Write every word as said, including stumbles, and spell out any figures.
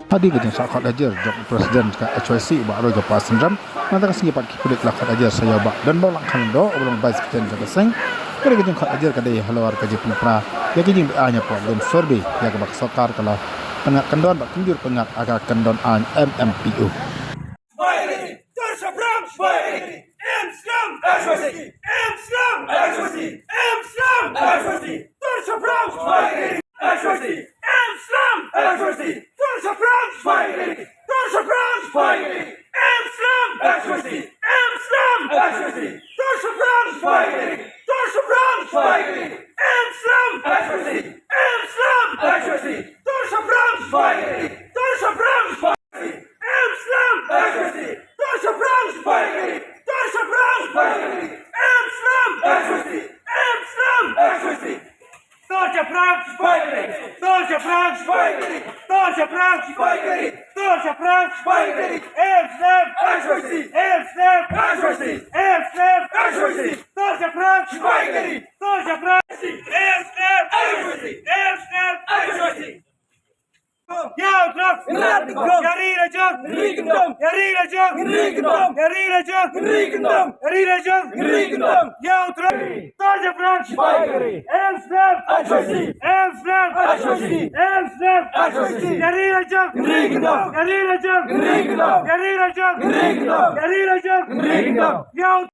Hadien ka jingshah khot hajar jong u President ka H Y C, u Bah Roy Gopal Synrem, mynta ka sngi pat ki pulit la khot hajar sha ïa u Bah Donbok Langkhan Lyngdoh, uba long Vice President jong ka seng. Ka dei ka jingkhot hajar ka dei halor ka jingpynpra ïa ka jingbeaiñ hapoh Lum Sorbeh, ïa kaba ka sorkar ka la pynngat kyndon bad kumjuh pynngat ha ka kyndon aiñ M M P O. Shipaigarhi, dur shaphrang shipaigarhi. M slem, H Y C. M slem, H Y C. M slem, H Y C. Dur shaphrang shipaigarhi. H Y C. M slem, H Y C. Dur shaphrang shipaigarhi. Dur shaphrang shipaigarhi. M slem, H Y C. M slem, H Y C. Dur shaphrang shipaigarhi. Dur shaphrang shipaigarhi. M slem, H Y C. M slem, H Y C. Dur shaphrang shipaigarhi. Dur shaphrang shipaigarhi. M slem, H Y C. Dur shaphrang shipaigarhi. Dur shaphrang shipaigarhi. M slem, H Y C. M slem, H Y C. Dur shaphrang shipaigarhi. Dur shaphrang shipaigarhi. Dur shaphrang shipaigarhi. Dur shaphrang shipaigarhi. M slem, H Y C. M slem, H Y C. M slem, H Y C. Dur shaphrang shipaigarhi. Dur shaphrang. M slem, H Y C. M slem, H Y C. Ïa u Trump. Ïa ri la jong. Ïa ri la jong. Ïa ri la jong. Ïa u Trump. Dur shaphrang. M slem. M slem. Ïa ri la jong. Ïa ri la jong. Ïa ri la jong. Ïa u